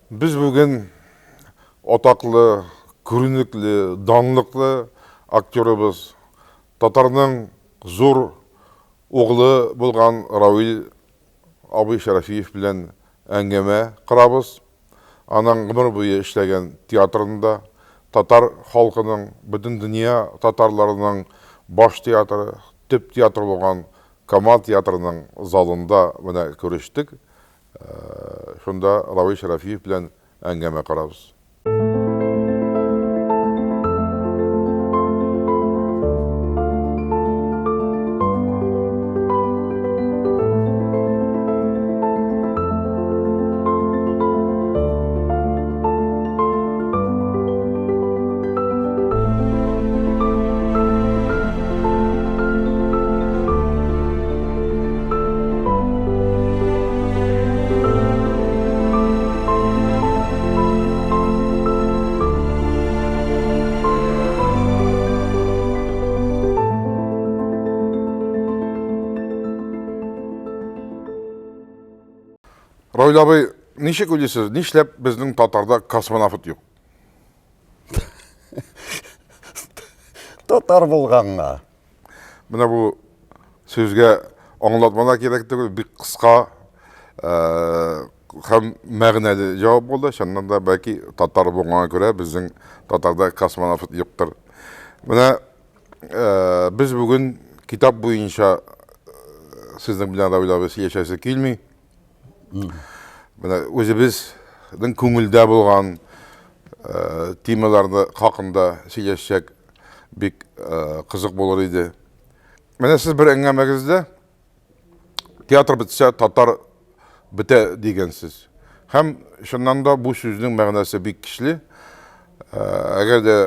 Без бүген атаклы, күренекле, данлыклы актерыбыз, татарның зур углы булган Равил абый Шәрәфиев белән әңгәмә корабыз. Аның гомер буе эшләгән театрында, татар халкының, бөтен дөнья татарларының баш театры, төп театр булган Камал театрының залында менә күрештек. Шунда Равил Шәрәфиев белән әңгәмә корабыз. Равил абый, ничек уйлыйсыз, нишләп безнең татарда космонавт юк? Татар булганга. Менә бу сүзгә аңлатма да кирәк түгел, бик кыска һәм мәгънәле җавап булды. Чыннан да, бәлки татар булганга күрә безнең татарда космонавт юктыр. Менә без бүген китап буенча сезнең белән Равил абый сөйләшәсе килми. Менә үзебезнең күңелдә булган темаларны хакында сөйләшсәк бик кызык булыр иде. Менә сез бер әңгәмәгездә театр бетсә, татар бетә дигәнсез. Һәм чыннан да бу сүзнең мәгънәсе бик көчле. Әгәр дә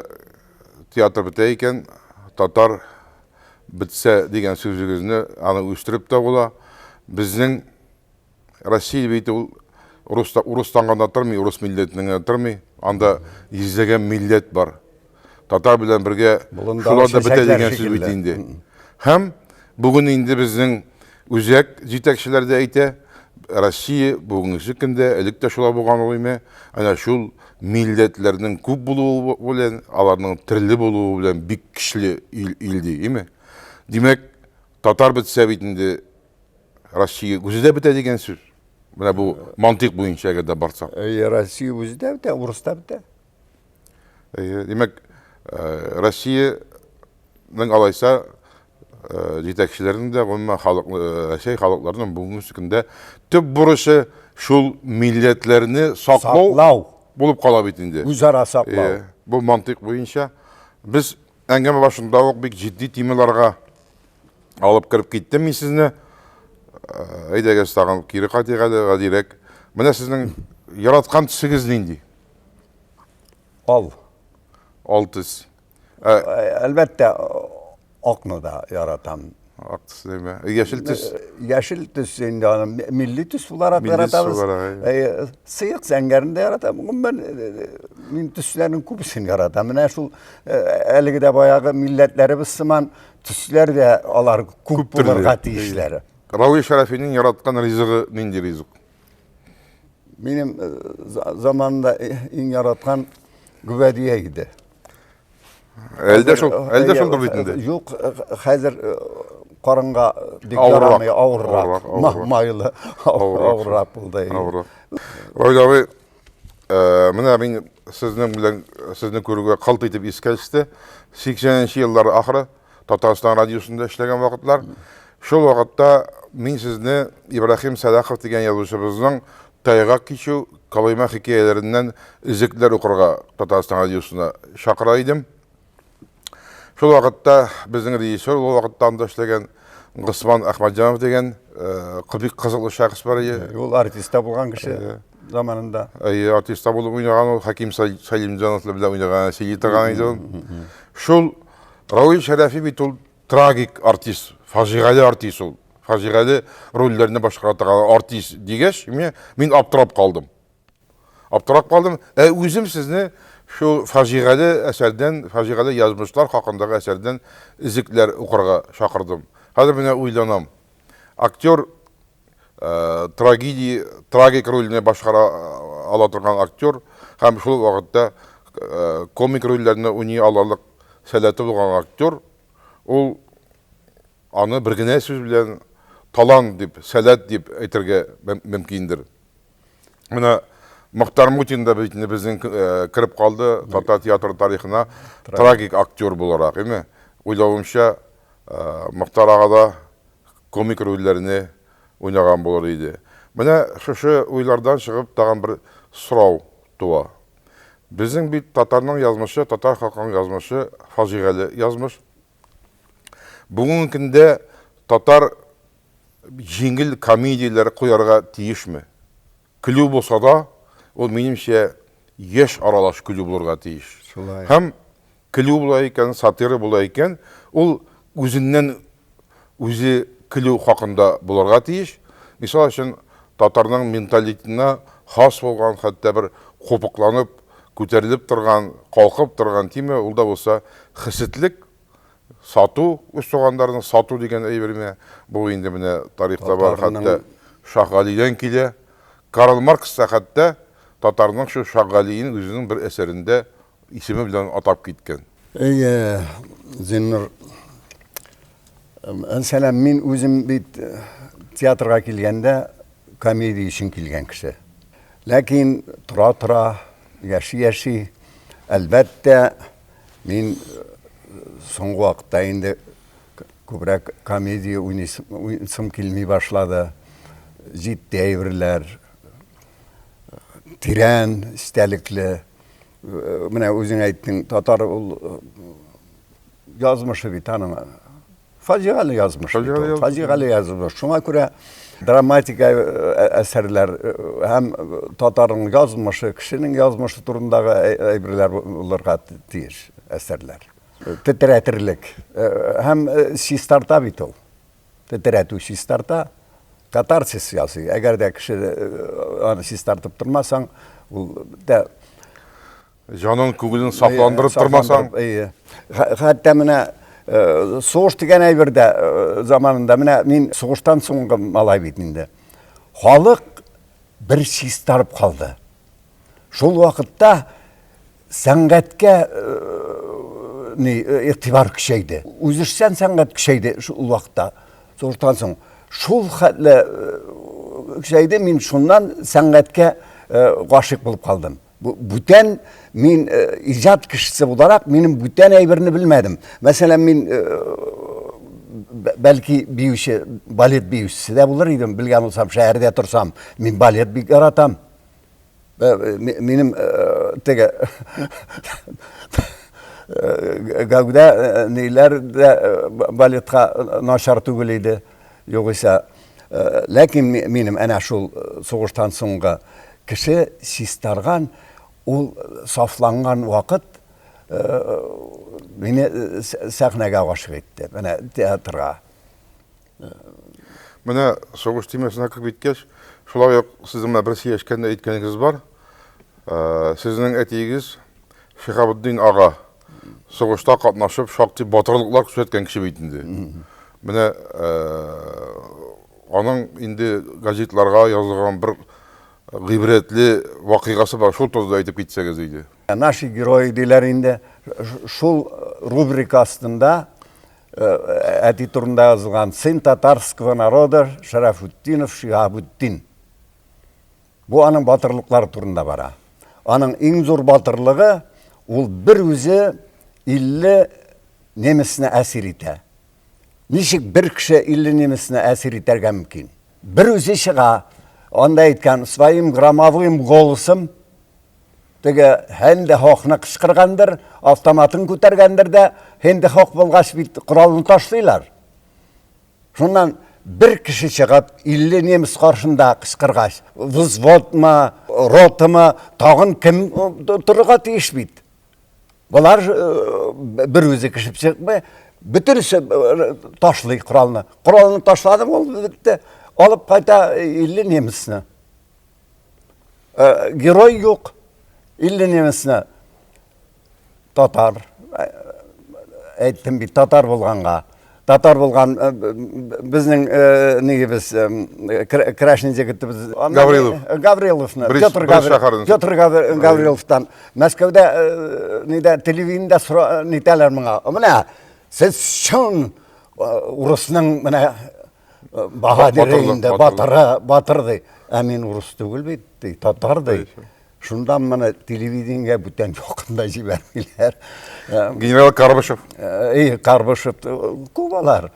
театр бетә икән, татар бетсә дигән сүзегезне аны үстереп тә була. Безнең Россия бит ул руста, урыстан гына тормый, урыс милләтеннән генә тормый. Анда йөзләгән милләт бар. Татар белән бергә шулар да бетә дигән сүз бит инде. Һәм бүген инде безнең үзәк җитәкчеләр дә әйтә, Россия бүгенге көндә, элек тә шулай булган ул име, әнә шул милләтләрнең күп булуы белән, аларның төрле булуы белән бик көчле ил, ил ди, име? Димәк, татар бетсә бит инде Россия үзе дә бетә дигән сүз. Менә бу мантыйк буенча әгәр дә барсак. Әйе, Россия үзе дә бетә, урыс та бетә. Әйе, димәк, э, Россиянең алайса э, җитәкчеләренең дә, гомумән халык, э, Рәсәй халыкларының бүгенге көндә төп бурычы шул милләтләрне саклау, Саклау. булып кала бит инде. Үзара саклау. Әйе, бу мантыйк буенча без әңгәмә башында ук бик җитди темаларга Алып кереп киттем мин сезне. Э, әйдәгез тагын кире кайтыйк әле, гадирәк. Менә сезнең яраткан төсегез нинди? Ал. Ал төс. Э, әлбәттә, акны да яратам. Ак төс димә. Яшел төс. Яшел төс инде аны милли төс буларак яратабыз. Сыек зәңгәрне дә яратам. Гомумән, мин төсләрнең күбесен яратам. Менә шул әлеге дә баягы милләтләребез сыман Төсләр дә алар күп, күп булырга тиешләр. Равил Шәрәфинең яраткан ризыгы нинди ризык? Минем э, заманында э, иң яраткан гөбәдия иде. Әлдә шул, э, әлдә шулдыр бит инде. Юк, хәзер карынга бик ярамый, авыррак, майлы, авыррак булды. Авыррак. Равил абый, менә мин сезнең белән сезне күрүгә калт итеп искә төште. 80 еллар ахыры Татарстан радиосында эшләгән вакытлар. Шул вакытта мин сезне Ибрахим Сәлахов дигән язучыбызның Тайгак кичү, Колыйма хикәяләреннән өзекләр укырга Татарстан радиосына чакыра идем. Шул вакытта безнең режиссер ул вакытта анда эшләгән Госман Әхмәтҗанов дигән э, бик кызыклы шәхес бар иде. Ул артист та булган кеше э, заманында. Әйе, артист та булып уйнаган ул, Хәким Сәлимҗанов белән уйнаган, сөйли торган иде ул. Шул Равил Шәрәфи бит ул трагик артист, фаҗигале артист ул. Фаҗигале рольләрне башкара торган артист дигәч, мин аптырап калдым. Аптырап калдым. Ә үзем сезне шул фаҗигале әсәрдән, фаҗигале язмышлар хакындагы әсәрдән өзекләр укырга чакырдым. Хәзер менә уйланам. Актер трагедия, трагик рольне башкара ала торган актер һәм шул ук вакытта комик рольләрне уйный алырлык сәләте булган актер, ул аны бер генә сүз белән талант дип, сәләт дип әйтергә мөмкиндер. Менә Мохтар Мутин да бит инде безнең кереп калды татар театры тарихына трагик актер буларак, әйме? Уйлавымча, Мохтар ага да комик рольләрне уйнаган булыр иде. Менә шушы уйлардан чыгып тагын бер сорау туа. Безнең бит татарның язмышы, татар халкының язмышы фаҗигале язмыш. Бүгенге көндә татар җиңел комедияләр куярга тиешме? Көлү булса да, ул минемчә яшь аралаш көлү булырга тиеш. Шулай. Һәм көлү була икән, сатира була икән, ул үзеннән үзе көлү хакында булырга тиеш. Мисал өчен, татарның менталитетына хас булган, хәтта бер купыкланып, күтәрелеп торган, калкып торган тема, ул да булса хесетлек, Сату, үз туганнарны сату дигән әйберме? Бу инде менә тарихта бар, хәтта Шаһгалидән килә. Карл Маркс та хәтта татарның шул Шаһгалиен үзенең бер әсәрендә исеме белән атап киткән. Әйе, Зиннур. Мәсәлән, мин үзем бит театрга килгәндә комедия өчен килгән кеше. Ләкин тора-тора, яши-яши, әлбәттә, Мин соңгы вакытта инде күбрәк комедия уйныйсым килми башлады. Җитди әйберләр, тирән эчтәлекле. Менә үзең әйттең, татар ул язмышы бит аның. Фаҗигале язмыш. Фаҗигале язмыш. Шуңа күрә драматик э, э, әсәрләр э, һәм татарның язмышы, кешенең язмышы турындагы әйберләр булырга тиеш әсәрләр. Тетрәтерлек. Һәм чистарта бит ул. Тетрәтү чистарта, катарсис ясый. Әгәр дә кеше аны чистартып тормасаң, ул дә Җанын, күңелен сафландырып тормасаң. Әйе. Хәтта менә э, сугыш дигән әйбер дә э, заманында менә мин сугыштан соңгы малай бит инде. Халык бер чистарып калды. Шул вакытта сәнгатькә э, ни игътибар көчәйде. Үзешчән сәнгать көчәйде шул вакытта. Сугыштан соң шул хәтле көчәйде, мин шуннан сәнгатькә гашыйк булып калдым. Бүтән мин э, иҗат кешесе буларак минем бүтән әйберне белмәдем. Мәсәлән, мин э, бәлки биюче, балет биючесе дә булыр идем, белгән булсам, шәһәрдә торсам, мин балет бик яратам. Э, минем теге гәүдә ниләр дә балетка начар түгел иде, югыйсә. Ләкин минем әнә шул сугыштан соңгы кеше чистарган, ул сафланган вакыт мине сәхнәгә гашыйк итте, менә театрга. Менә сугыш темасына кереп киткәч, шулай ук сезнең менә бер сөйләшкәндә әйткәнегез бар. Сезнең әтиегез Шиһабетдин ага сугышта катнашып шактый батырлыклар күрсәткән кеше бит инде. Менә аның инде газетларга язылган бер гыйбрәтле вакыйгасы бар, шул турыда әйтеп китсәгез иде. Наши герои диләр инде. Шул рубрика астында әти турында язылган Сын татарского народа Шарафутдинов Шиһабутдин. Бу аның батырлыклары турында бара. Аның иң зур батырлыгы ул бер үзе 50 немецны әсир итә. Ничек бер кеше 50 немецны әсир итәргә мөмкин? Бер үзе чыга, анда әйткән своим громовым голосом теге Хенде Хохны кычкыргандыр, автоматын күтәргәндер дә, Хенде Хох булгач бит коралны ташлыйлар. Шуннан бер кеше чыгып, 50 немец каршында кычкыргач, взводмы, ротамы, тагын кем торырга тиеш бит. Болар бер үзе кеше чыкмый, бөтенесе ташлый коралны. Коралны ташлады, ул бетте. Алып кайта 50 немецны. Герой юк, 50 немецны татар, әйттем бит, татар булганга. Татар булган безнең нигебез Крашный егетебез. Гаврилов. Гавриловны. Петр Гаврилов. Петр Гавриловтан Мәскәүдә нидә телевидениедә нитәләр моңа. Менә сез чын урысның менә баһадиры инде, батыры, батыр ди. Ә мин урыс түгел бит, ди, татар ди. Шунда моны телевидениегә бүтән якын да җибәрмиләр. Генерал Карбышев. Эй, Карбышев, күп алар.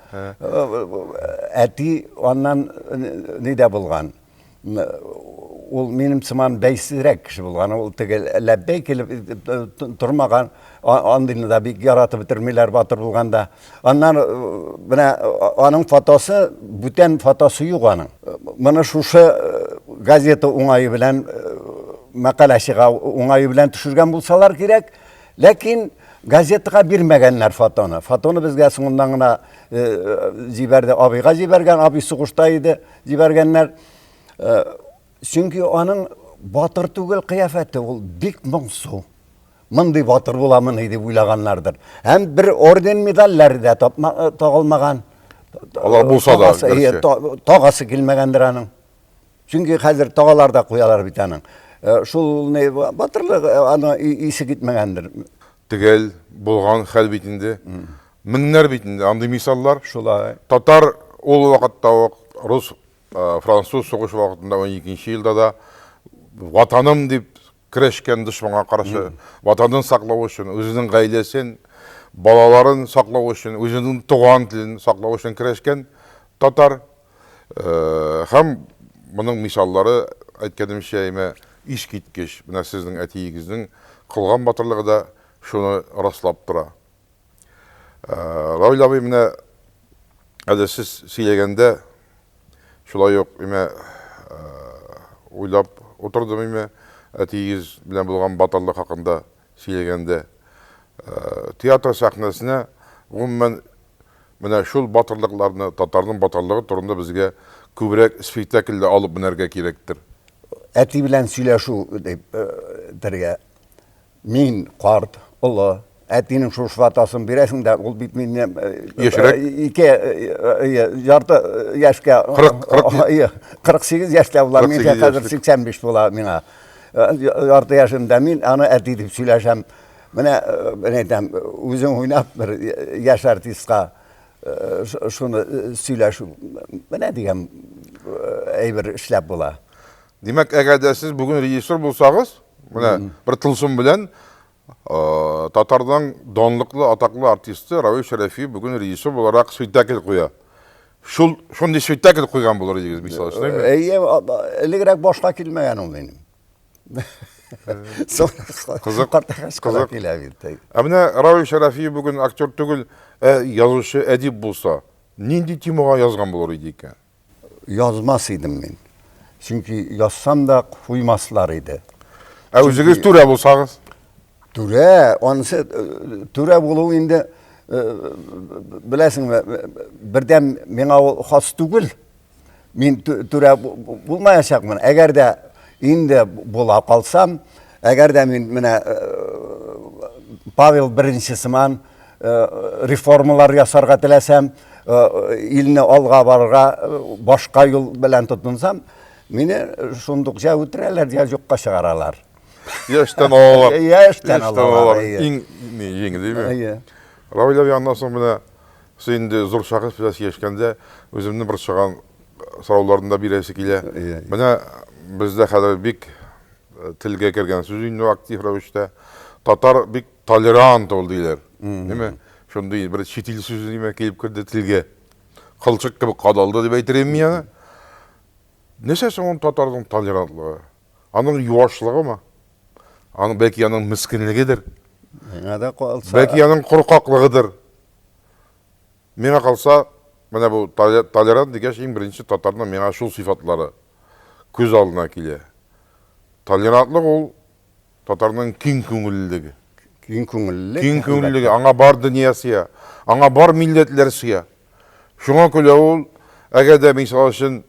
Әти аннан нидә булган? Ул минем сыман бәйсезрәк кеше булган. Ул теге ләббәй килеп тормаган. Андыйны да бик яратып бетермиләр батыр булганда. Аннан менә аның фотосы, бүтән фотосы юк аның. Моны шушы газета уңае белән мәкалә чыга уңае белән төшергән булсалар кирәк. Ләкин газетага бирмәгәннәр фотоны. Фотоны безгә соңыннан гына җибәрде, абыйга җибәргән, абый сугышта иде, җибәргәннәр. Чөнки аның батыр түгел кыяфәте, ул бик моңсу. Мондый батыр буламыни дип уйлаганнардыр. Һәм бер орден медальләре дә тагылмаган. Алар булса да, тагасы килмәгәндер аның. Чөнки хәзер тагалар да куялар бит аның. Шул ни батырлык аны исе китмәгәндер. Төгәл булган хәл бит инде. Меңнәр бит инде андый мисаллар. Шулай. Татар ул вакытта ук рус француз сугышы вакытында 12 елда да ватаным дип көрәшкән дошманга каршы ватанын саклау өчен, үзенең гаиләсен, балаларын саклау өчен, үзенең туган телен саклау өчен көрәшкән татар. Һәм моның мисаллары, әйткәнемчә, әйме, искиткеч. Менә сезнең әтиегезнең кылган батырлыгы да шуны раслап тора. Равил абый, менә әле сез сөйләгәндә шулай ук имә уйлап утырдым имә әтиегез белән булган батырлык хакында сөйләгәндә. Театр сәхнәсенә гомумән менә шул батырлыкларны, татарның батырлыгы турында безгә күбрәк спектакльдә алып менәргә кирәктер. Әти белән сөйләшү дип бергә Мин карт, олы, әтинең шушы фатасын бирәсең дә, ул бит миннән яшьрәк. Ике ярты яшькә 48 яшьтә була, мин хәзер 85 була миңа. Ярты яшемдә мин аны әти дип сөйләшәм. Менә мен әйтәм, үзең уйнап бер яшь артистка шуны сөйләшү. Менә дигән әйбер эшләп була. Димәк, әгәр дә сез бүген режиссер булсагыз, менә бер тылсым белән татарның данлыклы, атаклы артисты Равил Шәрәфиев бүген режиссер буларак спектакль куя. Шул шундый спектакль куйган булыр идегез, мисал өчен, әйме? Әйе, элегрәк башка килмәгән ул минем. Кызык, кызык. Килә бит. Ә менә Равил Шәрәфиев бүген актер түгел, ә язучы, әдип булса, нинди темага язган булыр иде икән? Язмас идем мин. Чөнки язсам да куймаслар иде. Ә үзегез түрә булсагыз? Түрә, анысы э, түрә булу инде э, беләсеңме, бердән миңа ул хас түгел. Мин түрә булмаячакмын. Әгәр дә инде була калсам, әгәр дә мин менә э, Павел беренче сыман реформалар ясарга теләсәм, илне алга барырга башка юл белән тотынсам, мине шундук җә үтерәләр, я юкка чыгаралар. Я эштән алалар. Я эштән алалар. Иң җиңел, димме? Әйе. Равил абый, аннан соң менә сез инде зур шәхес белән сөйләшкәндә үземне борчыган сорауларны да бирәсе килә. Менә бездә хәзер бик телгә кергән сүз инде актив рәвештә. Татар бик Толерант ул диләр. Ниме? Шундый бер чит ил сүзе ниме килеп керде телгә. Кылчык кебек кадалды дип әйтер идем мин аны. Нәрсә соң ул татарның толерантлыгы? Аның юашлыгымы? Аның бәлки аның мескенлегедер. Миңа да калса. Бәлки аның куркаклыгыдыр. Миңа калса, менә бу толерант дигәч, иң беренче татарның миңа шул сыйфатлары күз алдына килә. Толерантлык ул Татарның киң күңеллелеге. Киң күңеллелек. Киң күңеллелеге, аңа бар дөнья сыя, аңа бар милләтләр сыя. Шуңа күрә ул, әгәр дә мисал өчен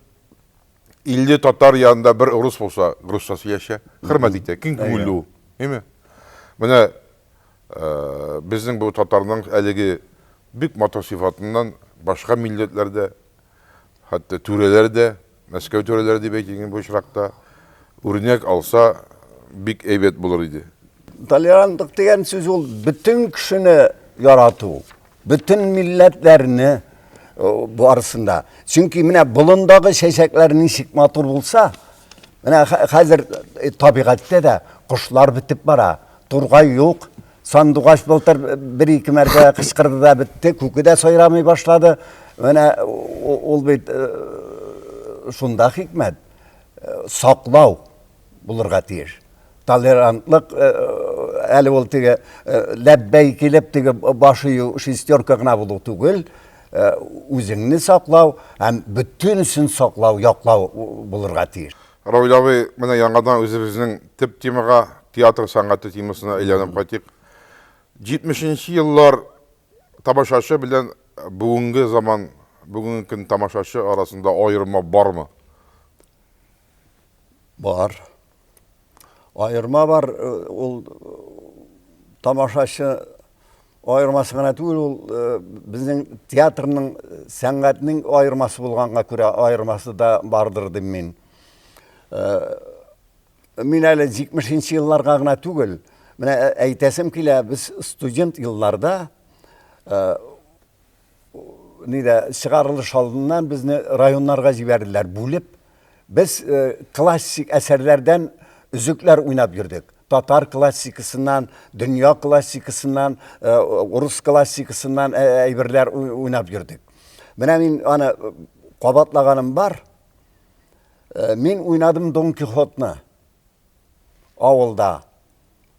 50 татар янында бер урыс булса, русча сөйләшә, хөрмәт итә, киң күңелле ул. Әйме? Менә э, безнең бу татарның әлеге бик матур сыйфатыннан башка милләтләр дә, хәтта түрәләр дә, Мәскәү түрәләре дип әйтик инде бу очракта, үрнәк алса, бик әйбәт булыр иде. Толерантлык дигән сүз ул бөтен кешене ярату, бөтен милләтләрне барысын да. Чөнки менә болындагы чәчәкләр ничек матур булса, менә хәзер табигатьтә дә кошлар бетеп бара, тургай юк, Сандугач былтыр бер-ике мәртәбә кычкырды да бетте, күке дә сайрамый башлады. Менә ул бит шунда хикмәт. Саклау булырга тиеш. Толерантлык әле ул теге ләббәй килеп теге баш ию шестерка гына булу түгел, үзеңне саклау һәм бөтенесен саклау, яклау булырга тиеш. Равил абый, менә яңадан үзебезнең төп темага, театр сәнгате темасына әйләнеп кайтыйк. 70 нче еллар тамашачы белән бүгенге заман, бүгенге көн тамашачы арасында аерма бармы? Бар. Аерма бар, ул тамашачы аермасы гына түгел, ул безнең театрның, сәнгатьнең аермасы булганга күрә аермасы да бардыр дим мин. Мин әле 70 елларга гына түгел, менә әйтәсем килә, без студент елларда нидә чыгарылыш алдыннан безне районнарга җибәрделәр бүлеп. Без классик әсәрләрдән өзекләр уйнап йөрдек. Татар классикасыннан, дөнья классикасыннан, урыс классикасыннан әйберләр уйнап йөрдек. Менә мин аны кабатлаганым бар. Мин уйнадым Дон Кихотны авылда.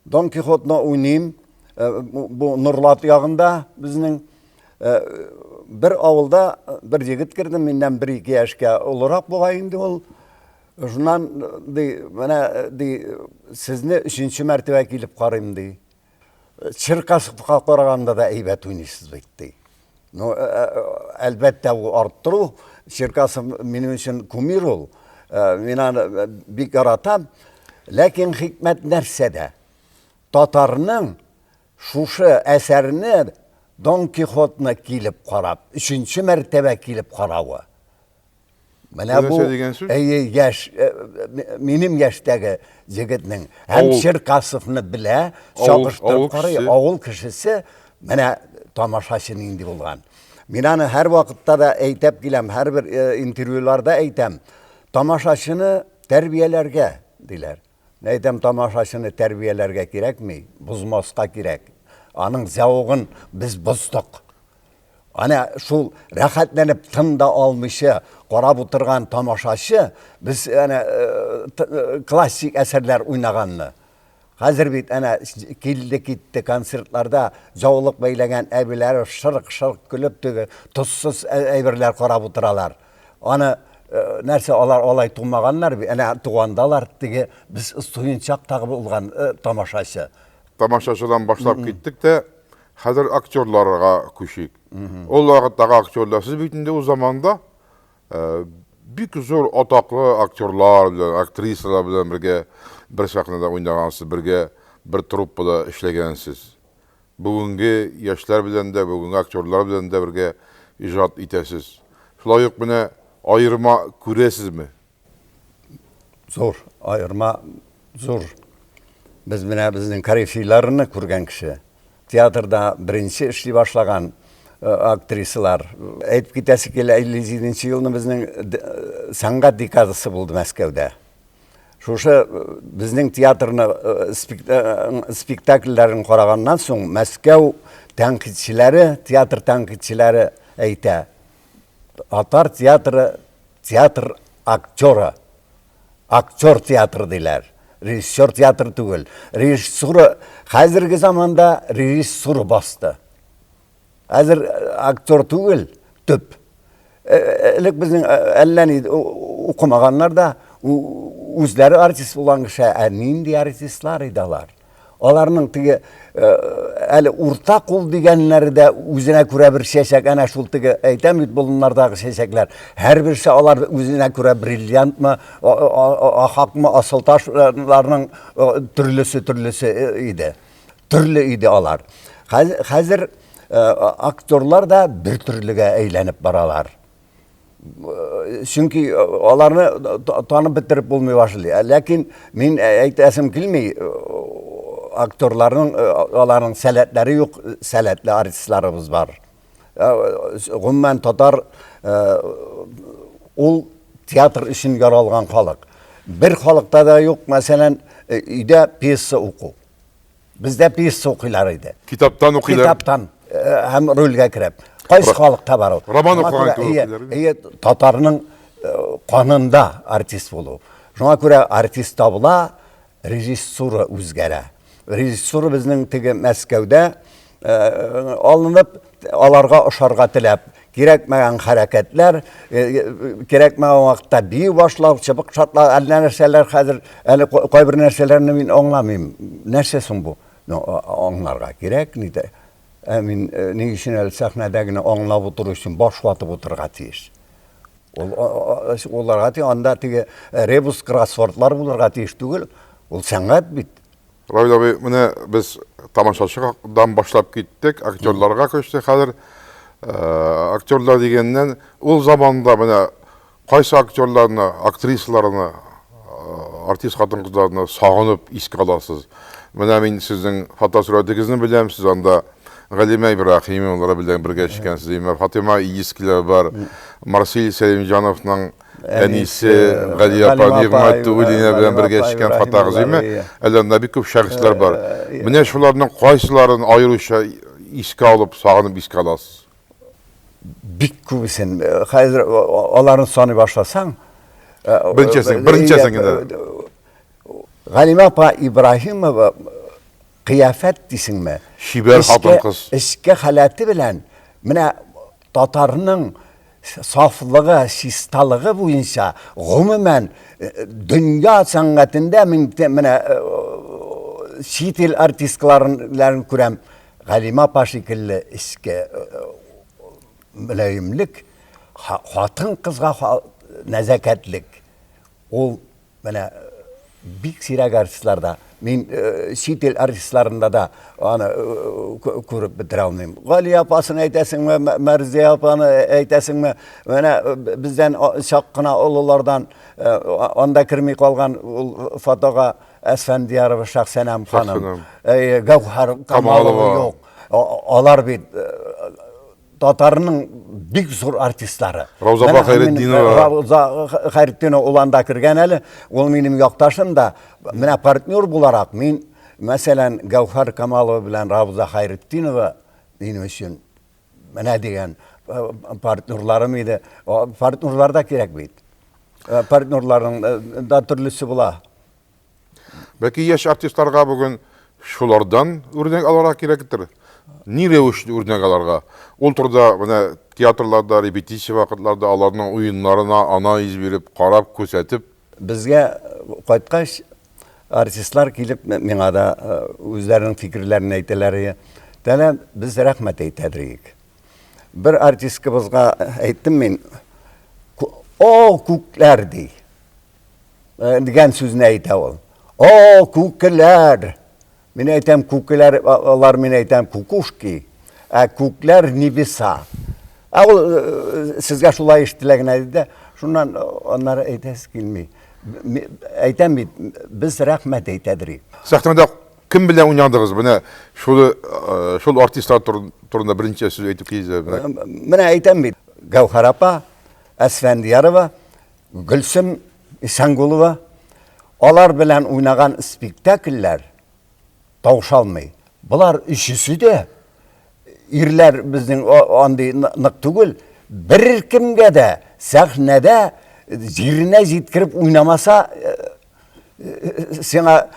Дон Кихотны уйныйм. Бу Нурлат ягында безнең бер авылда бер егет керде, миннән бер-ике яшькә олырак бугай инде ул. Шуннан ди, менә ди, сезне өченче мәртәбә килеп карыйм ди. Черкасовка караганда да әйбәт уйныйсыз бит ди. Ну, әлбәттә, ул арттыру. Черкасов минем өчен кумир ул. Мин аны бик яратам. Ләкин хикмәт нәрсәдә? Татарның шушы әсәрне Дон Кихотны килеп карап, өченче мәртәбә килеп каравы. Менә бу әйе яшь э, минем яшьтәге егетнең һәм Черкасовны белә, чагыштырып карый, авыл кешесе менә тамашачы нинди булган. Мин аны һәр вакытта да әйтәп киләм, һәрбер э, интервьюларда әйтәм. Тамашачыны тәрбияләргә диләр. Мин әйтәм, тамашачыны тәрбияләргә кирәкми, бозмаска кирәк. Аның зәвыгын без боздык. Әнә шул рәхәтләнеп тын да алмыйча карап утырган тамашачы без әнә э, э, классик әсәрләр уйнаганны. Хәзер бит әнә килде китте концертларда яулык бәйләгән әбиләр шырык-шырык көлеп теге тозсыз әйберләр карап утыралар. Аны э, нәрсә алар алай тумаганнар бит, әнә тугандалар теге без студент чактагы булган тамашачы. Тамашачыдан башлап киттек тә, Хәзер актерларга күчик. Ул вакыттагы актерлар, сез бит инде ул заманда э, бик зур атаклы актерлар белән, актрисалар белән бергә бер сәхнәдә уйнагансыз, бергә бер труппада эшләгәнсез. Бүгенге яшьләр белән дә, бүгенге актерлар белән дә бергә иҗат итәсез. Шулай ук менә аерма күрәсезме? Зур, аерма зур. Без менә безнең корифейларны күргән кеше. Театрда беренче эшли башлаган э, актрисалар. Әйтеп китәсе килә, 57 нче елны безнең э, сәнгать декадасы булды Мәскәүдә. Шушы э, безнең театрны спектакльләрен караганнан соң Мәскәү тәнкыйтьчеләре, театр тәнкыйтьчеләре әйтә, татар театры Театр актеры. Актер театры диләр. Режиссер театры түгел. Режиссура хәзерге заманда режиссура басты. Хәзер э, актер түгел, төп. Э, э, элек безнең әллә ни укымаганнар да үзләре артист булган кеше, ә нинди артистлар иде алар? Аларның теге э, әле урта кул дигәннәре дә үзенә күрә бер чәчәк, әнә шул теге әйтәм бит болыннардагы чәчәкләр. Һәрберсе алар үзенә күрә бриллиантмы, ахакмы, асылташларның төрлесе төрлесе э, иде. Төрле иде алар. Хәзер актерлар да бер төрлегә әйләнеп баралар. Чөнки аларны танып бетереп булмый башлый. Ләкин мин әйтәсем килми, актерларның аларның сәләтләре юк, сәләтле артистларыбыз бар. Гомумән татар ул театр өчен яралган халык. Бер халыкта да юк, мәсәлән, өйдә пьеса уку. Бездә пьеса укыйлар иде. Китаптан укыйлар. Китаптан һәм рольгә кереп. Кайсы халыкта бар ул? Роман укыган кебек укыйлар. Әйе, татарның канында артист булу. Шуңа күрә артист табыла, режиссура үзгәрә. Режиссура безнең теге Мәскәүдә алынып, аларга ошарга теләп, кирәкмәгән хәрәкәтләр, кирәкмәгән вакытта бию башлау, чыбык шартлау, әллә нәрсәләр хәзер, әле кайбер нәрсәләрне мин аңламыйм. Нәрсә соң бу? Ну, аңларга кирәк, ни дә. Ә мин ни өчен әле сәхнәдә генә аңлап утыру өчен баш ватып утырырга тиеш? Ул уларга тиеш, анда теге ребус кроссвордлар булырга тиеш түгел. Ул сәнгать бит. Равил абый, менә без тамашачыдан башлап киттек, актерларга күчтек хәзер. Э, актерлар дигәннән, ул заманда менә кайсы актерларны, актрисаларны, э, артист хатын-кызларны сагынып искә аласыз? Менә мин сезнең фотосурәтегезне беләм, сез анда Галимә Ибраһимовалар белән бергә эшкәнсез, Фатима Иискиләр бар, Марсель Сәлимҗановның әнисе Галия апа Нигъмәтуллина белән бергә эшкән Фатах Зиме, әле анда бик күп шәхесләр бар. Менә шуларның кайсыларын аеруча искә алып, сагынып искә аласыз? Бик күбесен. Хәзер аларны саный башласаң, беренчесен, беренчесен генә. Галимә апа Ибраһимова кыяфәт дисеңме? Чибәр хатын-кыз. Эчке халәте белән менә татарның сафлыгы, чисталыгы буенча, гомумән, дөнья сәнгатендә мин менә чит ил артисткаларын күрәм, Галимә апа шикелле эчке мөлаемлек, хатын-кызга нәзакәтлек, ул Менә бик сирәк артистларда, мин чит ил артистларында да аны күреп бетерә алмыйм. Галия апасын әйтәсеңме, Мәрзия апаны әйтәсеңме, менә бездән чак кына олылардан анда керми калган ул фотога Әсфәндиярова Шәхсәнәм ханым, Гәүһәр Камалова юк. Алар бит татарның бик зур артистлары. Рауза апа Хәйретдинова. Рауза Хәйретдинова ул анда кергән әле. Ул минем якташым да. Менә партнер буларак мин, мәсәлән, Гәүһәр Камалова белән Рауза Хәйретдинова минем өчен менә дигән э, партнерларым иде. Партнерлар да кирәк бит. Э, партнерларның э, да төрлесе була. Бәлки яшь артистларга бүген шулардан үрнәк алырга кирәктер. Ни рәвешле үрнәк алырга? Ул турыда менә театрларда, репетиция вакытларда аларның уеннарына анализ биреп, карап, күрсәтеп. Безгә кайткач, артистлар килеп миңа да үзләренең фикерләрен әйтәләр иде. Тәлә без рәхмәт әйтәдер идек. Бер артисткабызга әйттем мин, О, күкләр, ди. Э, дигән сүзне әйтә ул. О, күкеләр! Мин әйтәм, күкеләр, алар мин әйтәм, кукушки, ә күкләр небеса. Ә ул э, сезгә шулай ишетелә генә диде. Шуннан э, аннары әйтәсе килми. Әйтәм бит, без рәхмәт әйтәдер. Сәхнәдә кем белән уйнадыгыз? Менә шул шул артистлар турында берничә сүз әйтеп китегез. Менә әйтәм бит, Гәүһәр апа Әсфәндиярова Гөлсем Исәнгулова алар белән уйнаган спектакльләр таушалмый. Болар өчесе дә ирләр безнең андый нык түгел. Беркемгә дә сәхнәдә җиренә җиткереп уйнамаса, э, э, сиңа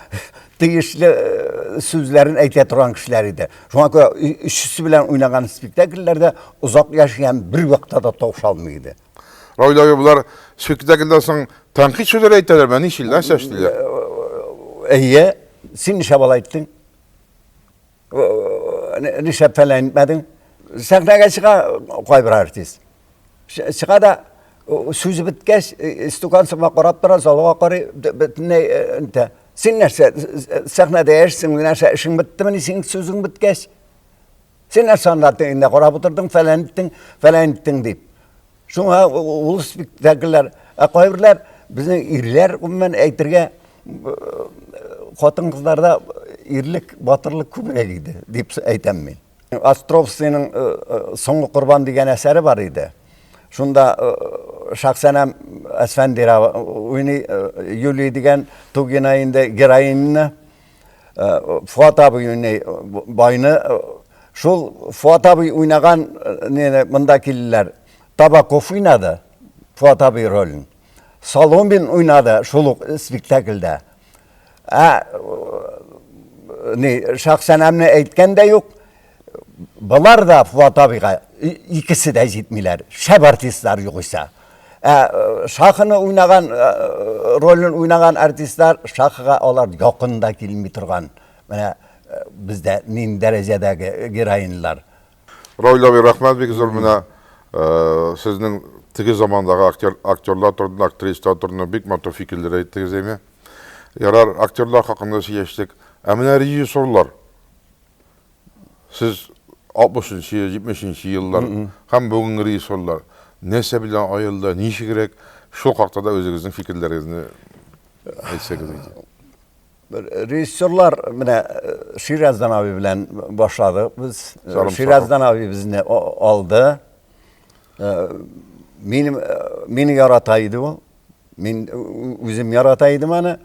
тиешле э, сүзләрен әйтә торган кешеләр иде. Шуңа күрә өчесе белән уйнаган спектакльләрдә озак яши һәм бер вакытта да таушалмый иде. Равил абый, болар спектакльдән соң тәнкыйть сүзләре әйтәләрме? Ничек, нәрсә эшлиләр? Әйе, син нишләп алай әйттең? Нишләп фәлән итмәдең? Сәхнәгә чыга кайбер артист. Чыга да сүзе беткәч, стукан сыман карап тора, залга карый, бөтенләй нитә. Син нәрсә, сәхнәдә яшисең, нәрсә, эшең беттемени синең сүзең беткәч? Син нәрсә анда тегендә карап утырдың, фәлән иттең, фәлән иттең дип. Шуңа ул спектакльләр, ә кайберләр безнең ирләр гомумән әйтергә хатын-кызларда ирлек, батырлык күбрәк иде дип әйтәм мин. Островскийның Соңгы корбан дигән әсәре бар иде. Шунда Шахсәнәм Әсфәндира уйный, Юлия дигән Тугина инде героинны. Фуат абый уйный байны. Шул Фуат абый уйнаган нене монда килделәр. Табаков уйнады Фуат абый ролен. Соломин уйнады шул ук спектакльдә. Ә ни Шахсәнәмне әйткән дә юк. Болар да Фуат абыйга икесе дә җитмиләр. Шәп артистлар югыйсә. Ә Шахыны уйнаган ролен уйнаган артистлар Шахыга алар якын да килми торган. Менә бездә нинди дәрәҗәдәге героинлар. Равил абый, рәхмәт бик зур менә сезнең теге замандагы актер, актерлар турында, актрисалар турында бик матур фикерләр әйттегез, әйме? Ярар, актерлар хакында сөйләштек. Ә менә режиссерлар. Сез 60-нчы, 70-нче еллар һәм бүгенге режиссерлар нәрсә белән аерылды, ничегрәк? Шул хакта да үзегезнең фикерләрегезне әйтсәгез иде. Режиссерлар менә Шираздан абый белән башладык без. Шираздан абый безне алды. Минем мине ярата иде ул. Мин үзем ярата идем аны.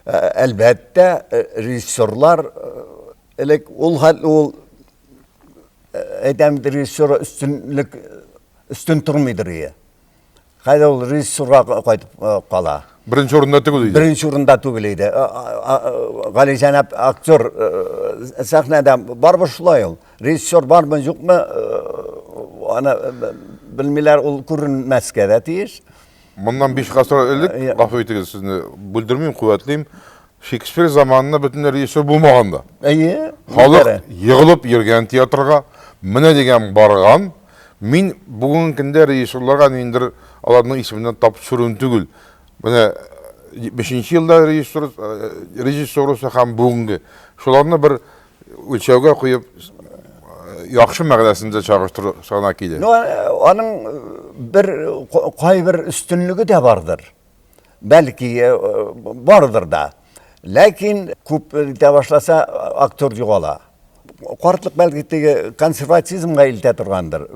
Әлбәттә, режиссерлар элек ул хәл ул әйтәм режиссер өстенлек өстен тормыйдыр ие. Хәзер ул режиссерга кайтып кала. Беренче урында түгел иде. Беренче урында түгел иде. Галиҗәнәп актер сәхнәдә барыбер шулай ул. Режиссер бармы, юкмы, аны белмиләр, ул күренмәскә дә тиеш. Моннан 5 гасыр элек, гафу итегез, сезне бүлдермим, куәтлим. Шекспир заманында бөтенләй режиссер булмаган да. Әйе. Халык егылып йөргән театрга, менә дигән барган. Мин бүгенге көндә режиссерларга ниндидер аларның исеменнән тап төшерүем түгел. Менә 70 елда режиссер режиссурасы һәм бүгенге. Шуларны бер үлчәүгә куеп яхшы мәгънәсендә чагыштыру гына килә. Ну, аның бер кайбер өстенлеге дә бардыр. Бәлки бардыр да. Ләкин күп итә башласа, актер югала. Картлык бәлки теге консерватизмга илтә торгандыр.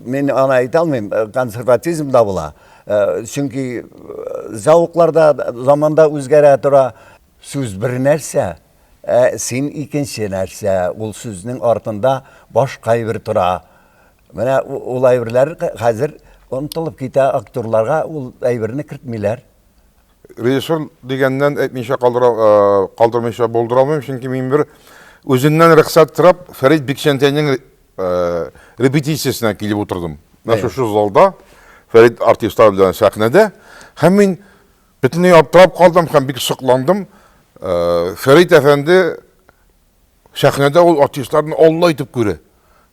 Мин аны әйтә алмыйм, консерватизм да була. Чөнки зәвыклар да заманда үзгәрә тора. Сүз бер нәрсә, ә син икенче нәрсә. Ул сүзнең артында башка әйбер тора. Менә ул әйберләр хәзер онытылып китә, актерларга ул әйберне кертмиләр. Режиссер дигәннән әйтмичә калдыра, калдырмыйча булдыра алмыйм, чөнки мин бер үзеннән рөхсәт сорап Фәрит Бикчәнтәйнең репетициясенә килеп утырдым. Менә шушы залда Фәрит артистлар белән сәхнәдә һәм мин бөтенләй аптырап калдым һәм бик сокландым. Фәрит әфәнде Сәхнәдә ул артистларны Алла итеп күрә.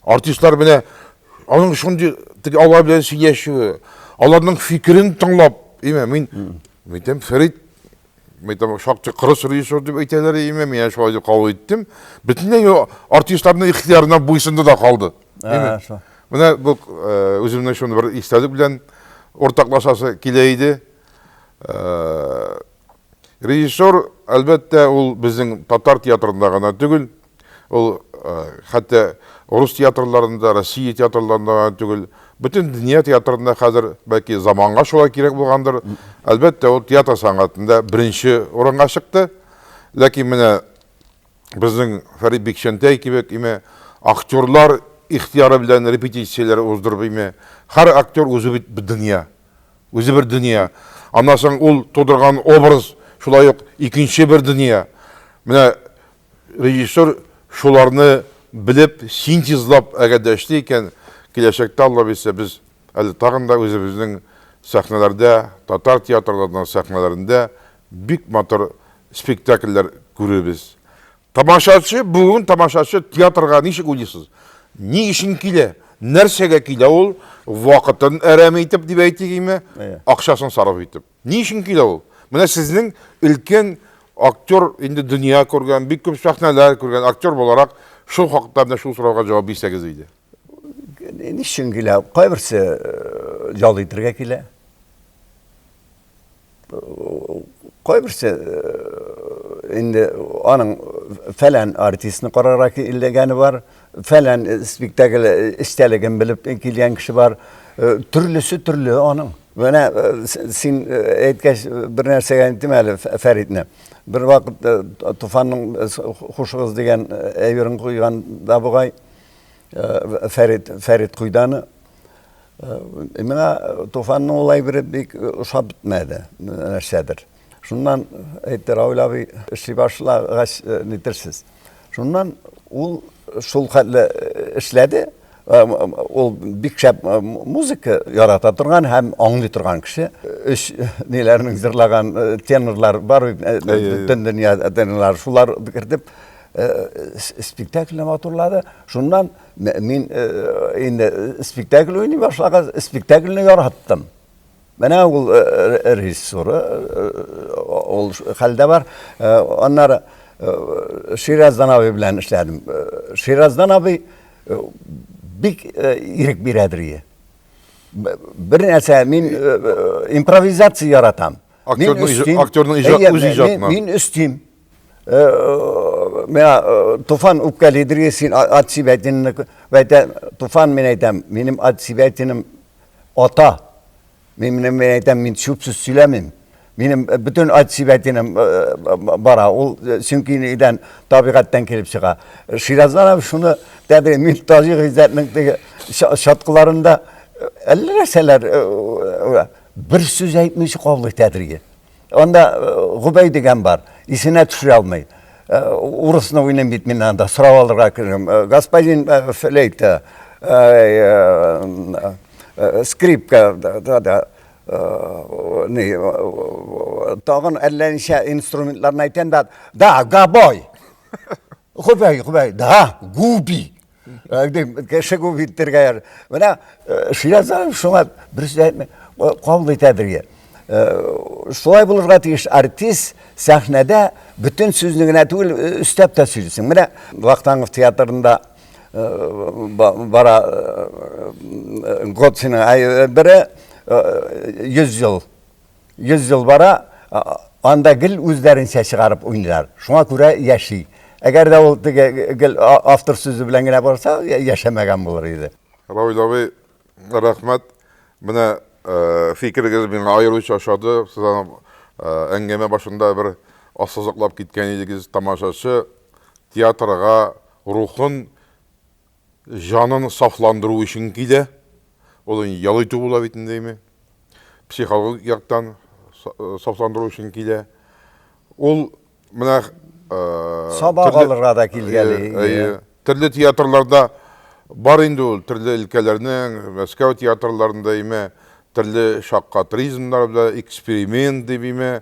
Артистлар менә аның шундый теге алар белән сөйләшүе, аларның фикерен тыңлап, име, мин әйтәм, Фәрит, әйтәм, шактый кырыс режиссер дип әйтәләр, име, мин шулай дип кабул иттем. Бөтенләй артистларның ихтыярына буйсынды да калды. Менә бу үземнең шуны бер истәлек белән уртаклашасы килә иде. Режиссер, әлбәттә, ул безнең татар театрында гына түгел, ул хәтта рус театрларында, Россия театрларында гына түгел, бөтен дөнья театрында хәзер, бәлки заманга шулай кирәк булгандыр, әлбәттә, ул театр сәнгатендә беренче урынга чыкты. Ләкин менә безнең Фәрит Бикчәнтәй кебек име актерлар ихтыяры белән репетицияләр уздырып име, һәр актер үзе бит бер дөнья. Үзе бер дөнья. Аннан соң ул тудырган образ шулай ук икенче бер дөнья. Менә режиссер шуларны белеп, синтезлап әгәр дә эшли икән, киләчәктә Алла бирсә без әле тагын да үзебезнең сәхнәләрдә, татар театрларының сәхнәләрендә бик матур спектакльләр күрербез. Тамашачы, бүген тамашачы театрга ничек уйлыйсыз? Ни өчен килә? Нәрсәгә килә ул? Вакытын әрәм итеп дип әйтик име? Акчасын сарыф итеп. Ни өчен килә ул? Менә сезнең өлкән актер инде дөнья күргән, бик күп сәхнәләр күргән актер буларак шул хакта менә шул сорауга җавап бирсәгез иде. Ни өчен килә? Кайберсе ял итергә килә. Кайберсе инде аның фәлән артистны карарга килгәне бар, фәлән спектакль эчтәлеген белеп килгән кеше бар. Төрлесе төрле аның. Менә син әйткәч бер нәрсәгә әйтим әле Фәритне. Бер вакыт Туфанның Хушыгыз дигән әйберен куйган да бугай. Фәрит, Фәрит куйды аны. Миңа Туфанның ул әйбере бик ошап бетмәде, нәрсәдер. Шуннан әйтте, Равил абый, эшли башлагач, нитерсез. Шуннан ул шул хәтле эшләде, ул бик шәп музыка ярата торган һәм аңлый торган кеше. Өч ниләрнең җырлаган тенорлар бар бит, бөтен дөнья тенорлары, шулар кертеп спектакльне матурлады. Шуннан мин инде спектакль уйный башлагач, спектакльне яраттым. Менә ул режиссура, ул хәлдә бар. Аннары Шираздан абый белән эшләдем. Шираздан абый бик ирек бирәдер ие. Бер нәрсә, мин импровизация яратам. Актерның үз иҗатына. Мин өстим. Миңа Туфан үпкәлидер, син от себя әйтә, Туфан мин әйтәм, минем от себя ата. Мин мин әйтәм, мин чүп сүз сөйләмим. Минем бөтен от себя бара. Ул чөнки нидән табигатьтән килеп чыга. Шираздан шуны тәбри мин Таҗи Гыйззәтнең теге чаткыларында әллә нәрсәләр бер сүз әйтмичә кабул итәдер. Анда Гобәй дигән бар, исенә төшерә алмый. Урысны уйныйм бит мин анда, сорап алырга керәм. Господин флейта, скрипка, да, да, ни, тагын әллә ничә инструментларны әйтәм дә, да, гобой. Гобәй, Гобәй, да, губи. Кеше күп иттерергә яр. Менә Ширазанов шуңа бер сүз әйтми, кабул итәдер. Шулай булырга тиеш артист сәхнәдә бөтен сүзне генә түгел, өстәп тә сөйлисең. Менә Вахтангов театрында бара Гоцинның бере 100 ел 100 ел бара, анда гел үзләренчә чыгарып уйныйлар. Шуңа күрә яши. Әгәр дә ул теге гел автор сүзе белән генә барса, яшәмәгән булыр иде. Равил абый, рәхмәт. Менә фикерегез миңа аеруча ошады. Сез аны әңгәмә башында бер ассызыклап киткән идегез, тамашачы театрга рухын Җанын сафландыру өчен килә. Ул инде ял итү була бит инде, әйме. Психологик яктан сафландыру өчен килә. Ул менә сабак алырга да килгәли. Төрле театрларда бар инде ул, төрле өлкәләрнең, Мәскәү театрларында име, төрле шаккатризмнар белән эксперимент дип име.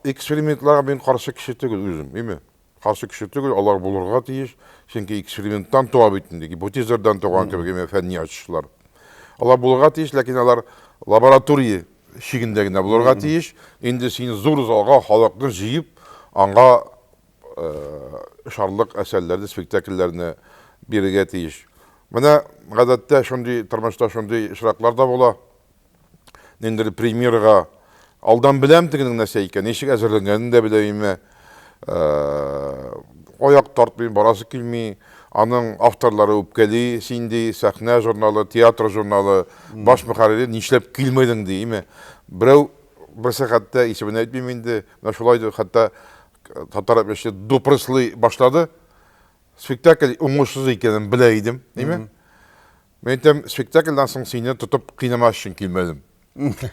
Экспериментларга мин каршы кеше түгел үзем, име. Каршы кеше түгел, алар булырга тиеш, чөнки эксперименттан туа бит инде, гипотезалардан туган кебек әмма фәнни ачышлар. Алар булырга тиеш, ләкин алар лаборатория чигендә генә булырга тиеш. Инде син зур залга халыкны җыеп, аңа шарлык әсәрләрне, спектакльләрне бирергә тиеш. Менә гадәттә шундый тормышта шундый очраклар да була. Ниндидер премьерага алдан беләм тегенең нәрсә икән, ничек әзерләнгәнен дә беләм име. Аяк тартмый, барасы килми. Аның авторлары үпкәли, син ди, сәхнә журналы, театр журналы, баш мөхәррире нишләп килмәдең ди, име. Берәү берсе хәтта исемен әйтмим инде, менә шулай ди, хәтта татар әйтмешли допреслый башлады. Спектакль уңышсыз икәнен белә идем, име. Мин әйтәм, спектакльдән соң сине тотып кыйнамас өчен килмәдем.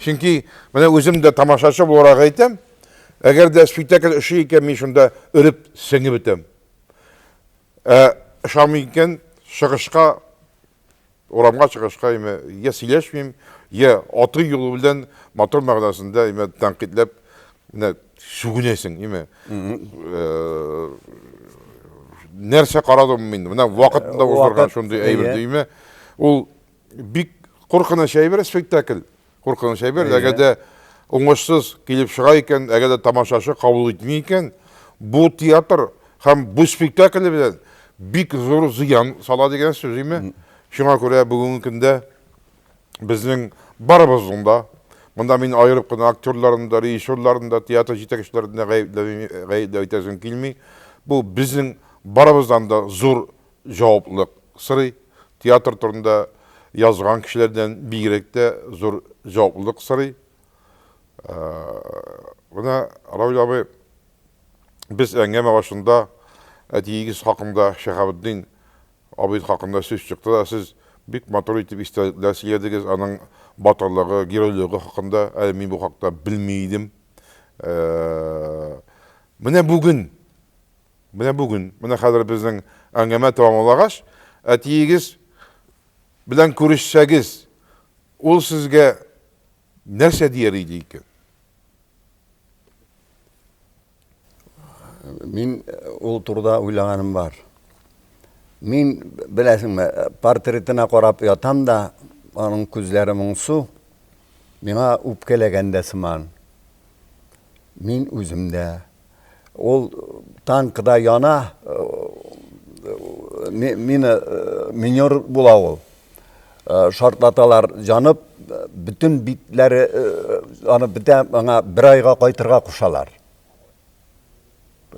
Чөнки менә үзем дә тамашачы буларак әйтәм, әгәр дә спектакль ошый икән, мин шунда өреп сеңеп бетәм. Ә ошамый икән, чыгышка, урамга чыгышка име, я сөйләшмим, я аты юлы белән матур мәгънәсендә име тәнкыйтьләп менә сүгенәсең, име. Нәрсә карадым мин? Менә вакытында уздырган шундый әйбер димме? Ул бик куркыныч әйбер спектакль. Куркыныч әйбер. Әгәр дә уңышсыз килеп чыга икән, әгәр дә тамашачы кабул итми икән, бу театр һәм бу спектакль белән бик зур зыян сала дигән сүз, име? Шуңа күрә бүгенге көндә безнең барыбызның да, монда мин аерып кына актерларны да, режиссерларны да, театр җитәкчеләрен дә гаепләп әйтәсем килми. Бу безнең барыбыздан да зур җаваплылык сорый. Театр турында язган кешеләрдән бигрәк тә зур җаваплылык сорый. Менә Равил абый, без әңгәмә башында әтиегез хакында, Шәһабетдин абый хакында сүз чыкты да, сез бик матур итеп истәлекләр сөйләдегез, аның батырлыгы, геройлыгы хакында. Әле мин бу хакта белми идем. Менә бүген, менә бүген, менә хәзер безнең әңгәмә тәмамлагач, әтиегез белән күрешсәгез, ул сезгә нәрсә дияр иде икән? Мин ул турыда уйлаганым бар. Мин, беләсеңме, портретына карап ятам да, аның күзләре моңсу, миңа үпкәләгән дә сыман. Мин үзем дә. Ул танкыда яна, мина минер була ул. Шартлаталар, җанып, бөтен битләре аны бетә, аңа бер айга кайтырга кушалар.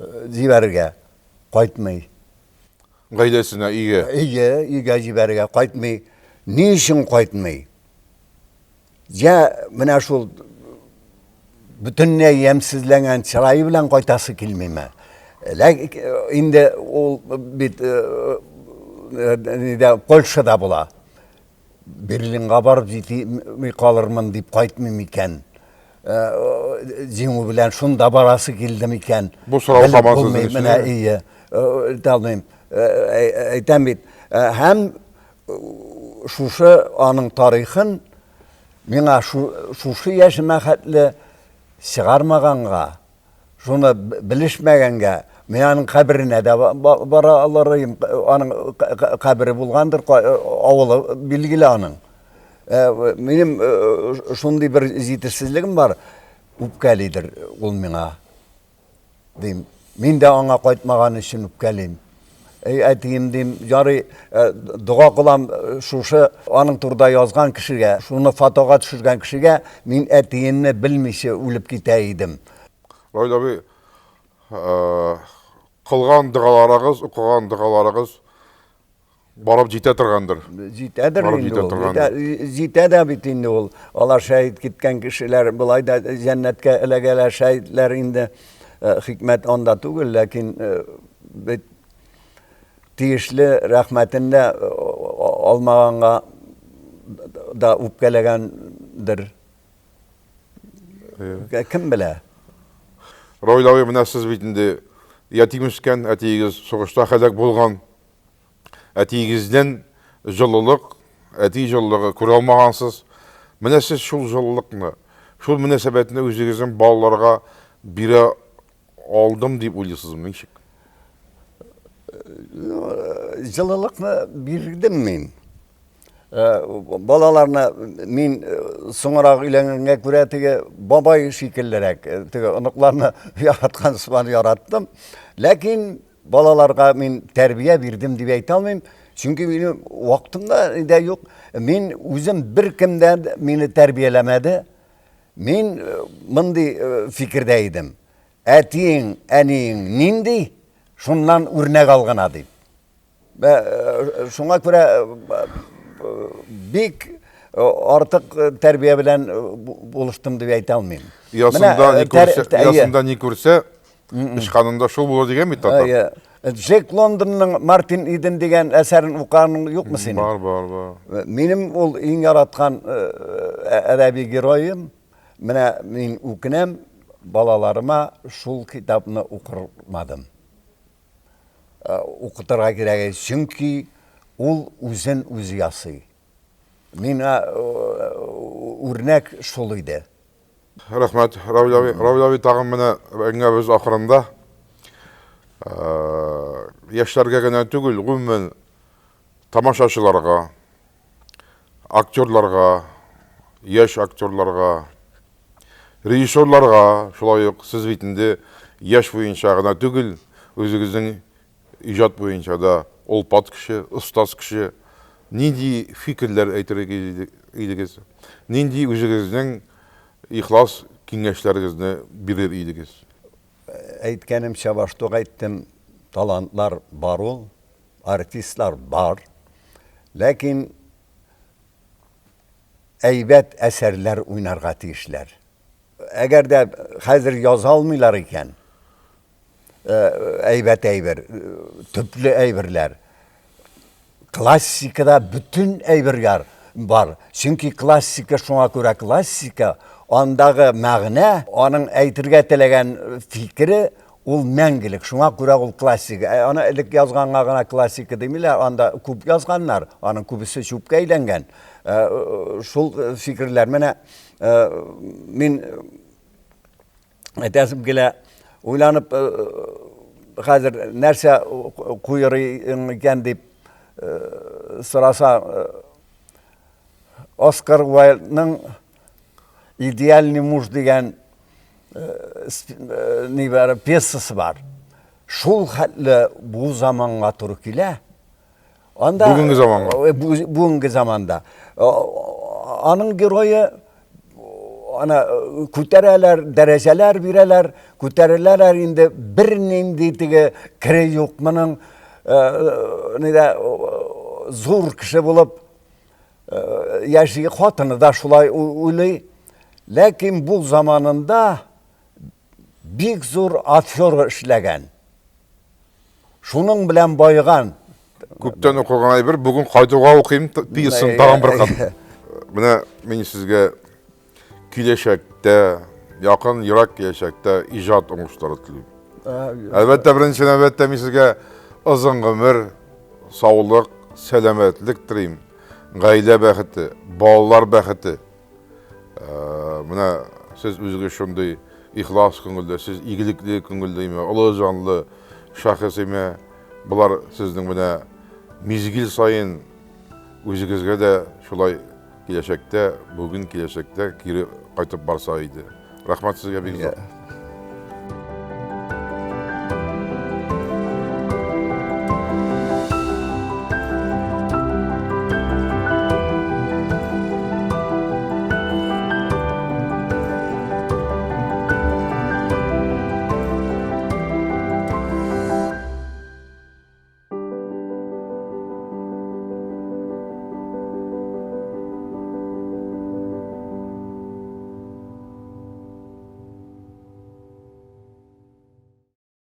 Җибәрергә. Кайтмый. Гаиләсенә, өйгә. Өйгә, өйгә җибәрергә кайтмый. Ни өчен кайтмый? Җә, менә шул бөтенләй ямьсезләнгән чырае белән кайтасы килмиме? Ләкин инде ул бит нидә Польшада була. Берлинга барып җитми калырмын дип кайтмый микән? Җиңү белән шунда барасы килде микән? Бу сорау һаман сезнең өчен. Менә ие, әйтә алмыйм. Әйтәм бит. Һәм шушы аның тарихын миңа шушы яшемә хәтле чыгармаганга, шуны белешмәгәнгә, мин аның каберенә дә бара алыр идем, аның кабере булгандыр, авылы билгеле аның. Минем шундый бер җитешсезлегем бар, үпкәлидер ул миңа. Дим. Мин дә аңа кайтмаган өчен үпкәлим. Эй, әтием, дим, ярый, э, дога кылам э, шушы аның турыда язган кешегә, шуны фотога төшергән кешегә, мин әтиемне белмичә үлеп китә идем. Равил абый, э, кылган догаларыгыз, укыган догаларыгыз Барып җитә торгандыр. Җитәдер Барып инде ул. Җитә дә бит инде ул. Алар шәһит киткән кешеләр болай да җәннәткә эләгәләр, шәһитләр инде э, хикмәт анда түгел, ләкин э, бит тиешле рәхмәтен дә э, алмаганга да үпкәләгәндер. Кем белә? Равил абый, менә сез бит инде ятим үскән, әтиегез сугышта һәлак булган. Әтиегездән җылылык, әти җылылыгы күрә алмагансыз. Менә сез шул җылылыкны, шул мөнәсәбәтне үзегезнең балаларга бирә алдым дип уйлыйсызмы, ничек? Җылылыкны бирдем мин. Э, балаларны мин э, соңрак өйләнгәнгә күрә теге бабай шикеллерәк, э, теге оныкларны яраткан сыман яраттым. Ләкин Балаларга мин тәрбия бирдем дип әйтә алмыйм, чөнки минем вакытым да дә юк. Мин үзем беркем дә мине тәрбияләмәде. Мин э, мондый э, фикердә идем. Әтиең, әниең нинди, шуннан үрнәк ал гына дип. Э, шуңа күрә бик артык тәрбия белән булыштым дип әйтә алмыйм. Ясында ни күрсә, ясында ни күрсә, Очканында шул булыр дигән бит татар. Әйе. Джек Лондонның Мартин Иден дигән әсәрен укыганың юкмы синең? Бар, бар, бар. Минем ул иң яраткан әдәби героем. Менә мин үкенәм, балаларыма шул китапны укырмадым. Укытырга кирәк, чөнки ул үзен үзе ясый. Миңа үрнәк шул иде. Рәхмәт, Равил абый. Равил абый, тагын менә әңгәмәбез ахырында яшьләргә генә түгел, гомумән тамашачыларга, актерларга, яшь актерларга, Режиссерларга шулай ук сез бит инде яшь буенча гына түгел, үзегезнең иҗат буенча да олпат кеше, остаз кеше. Нинди фикерләр әйтер идегез? Нинди үзегезнең ихлас киңәшләрегезне бирер идегез? Әйткәнемчә, башта ук әйттем, талантлар бар ул, артистлар бар. Ләкин әйбәт әсәрләр уйнарга тиешләр. Әгәр дә хәзер яза алмыйлар икән, әйбәт әйбер, төпле әйберләр. Классикада бөтен әйберләр бар. Чөнки классика шуңа күрә классика, андагы мәгънә, аның әйтергә теләгән фикере ул мәңгелек. Шуңа күрә ул классика. Ә аны элек язганга гына классика димиләр, анда күп язганнар, аның күбесе чүпкә әйләнгән. Шул фикерләр. Менә мин әйтәсем килә, уйланып хәзер нәрсә куер икән дип сораса, Оскар Уайльдның Идеальный муж дигән ни бар, пьесасы бар. Шул хәтле бу заманга туры килә. Анда бүгенге заманга. Бүгенге заманда. Аның герое ана күтәрәләр, дәрәҗәләр бирәләр, күтәреләләр инде бернинди теге кере юк моның, нидә зур кеше булып яши, хатыны да шулай уйлый. Ләкин бу заманында бик зур афера эшләгән. Шуның белән баеган. Күптән укылган әйбер, бүген кайтуга укыйм пьесаны тагын бер кат. Менә мин сезгә киләчәктә, якын, ерак киләчәктә иҗат уңышлары телим. Әлбәттә, беренче нәүбәттә мин сезгә озын гомер, саулык, сәламәтлек телим. Гаилә бәхете, балалар бәхете. Менә сез үзегез шундый ихлас күңелле, сез игелекле күңелле име, олы җанлы шәхес име. Болар сезнең менә мизгел саен үзегезгә дә шулай киләчәктә, бүген киләчәктә кире кайтып барса иде. Рәхмәт сезгә бик зур.